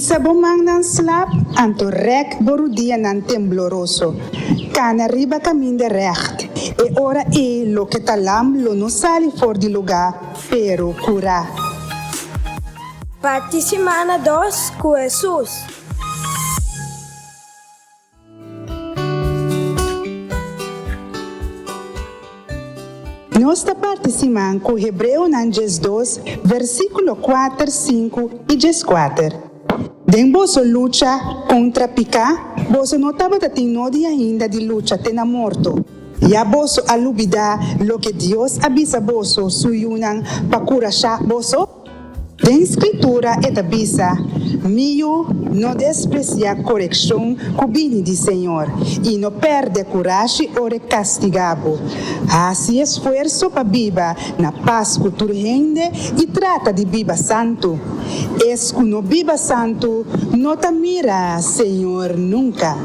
Hisa bo mannan slap, anto rèk bo rudianan tembloroso. Kana riba kaminda règt. E ora ei loke ta lam lo no sali for di lugá, pero kurá. Parti simana dos ku Hesus. Nos ta parti siman ku Hebreonan 12, versíkulo kuater, sinku i 14. Den boso lucha kontra piká, boso no tabata tin nodi ainda di lucha te na morto. Ya boso a lubidá loke Dios a bisa boso, su yunan, pa kurashá boso? Den Skritura e ta bisa, Mi yu, no despresiá korekshon ku bini di Señor, i no pèrdè kurashi ora e kastigá bo. Hasi esfuerso pa biba na pas ku tur hende i trata di biba santu. Es ku no biba santu no ta mira Señor nunka.